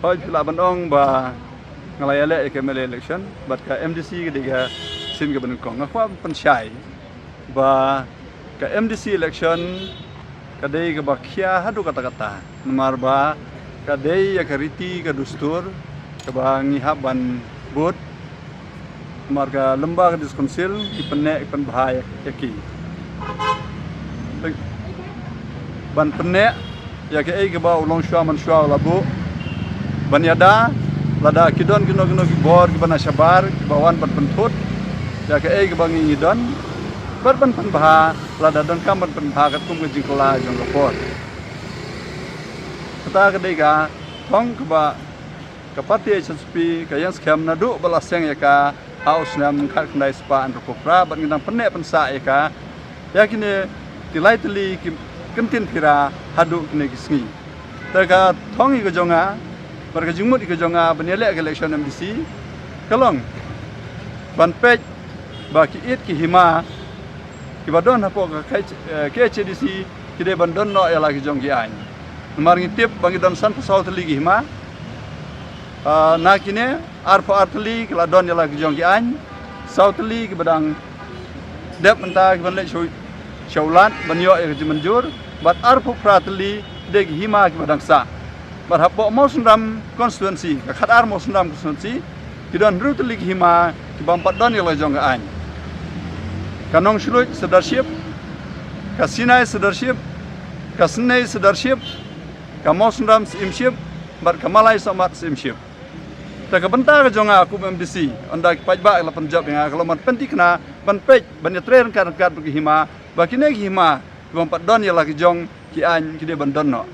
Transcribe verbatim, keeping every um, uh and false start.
Hoi phi lah ban ong ba nga la ïaleh ïa ka M L A election bad ka M D C ka dei ka sien kaba nyngkong. Nga kwah pynshai ba ka M D C election ka dei kaba khia haduh katta katta. Namar ba ka dei ïa ka riti ka dustur kaba ngi hap ban bud. Namar ka lyngba ka District Council ki pynneh ki pynbha ïa ki. Ban pynneh ïa kaei kaba u longshuwa manshuwa u la buh. Ban ïada lada ki don kino kino ki bor kiba na shabar kiba wan ban pynthut ïa kaei kaba ngi ngi don. Bad ban pynbha lada donkam ban pynbha katkum ka jingkylla jong ka por. Kata ka dei ka thong kaba ka party H S P ka ïeng skhem naduh ba la seng ïa ka ha u snem khatkhyndai spah hynriewphew phra bad ngi dang pynneh pynsah ïa ka ïa kine ki lai tylli ki kyntien phira haduh kine ki sngi. Te ka thong ïa ka jong nga bad ka jingmut ïa ka jong nga ban ïaleh ka election M D C ka long ban peit ba ki it ki hima kiba don hapoh ka K H A D C ki dei ban don noh ïa la ki jong ki aiñ. Namar ngi tip ba ngi don sanphew saw tylli ki hima. Ah, na kine arphew ar tylli ki la don ïa la ki jong ki aiñ. Saw tylli kiba dang dep mynta kiban leit sha u lad ban ïoh ïa ka jingmynjur bad arphew phra tylli ki dei ki hima kiba dang sah. Bad hapoh Mawsynram constituency, ka khatar Mawsynram constituency, ki don hynriew tylli ki hima kibym pat don ïa la jong ka aiñ. Ka Nongshluit Sirdarship, ka Sinai Sirdarship, ka Synei Sirdarship, ka Mawsynram Syiemship bad ka Malai Sohmat Syiemship. Te ka bynta ka jong nga kum M D C, ynda ki paidbah ki la pynjop ïa nga ka long ban pynthikna, ban peit, ban ïatrei ryngkat ryngkat bad ki hima ba kine ki hima kibym pat don ïa la ki jong ki aiñ ki dei ban don noh.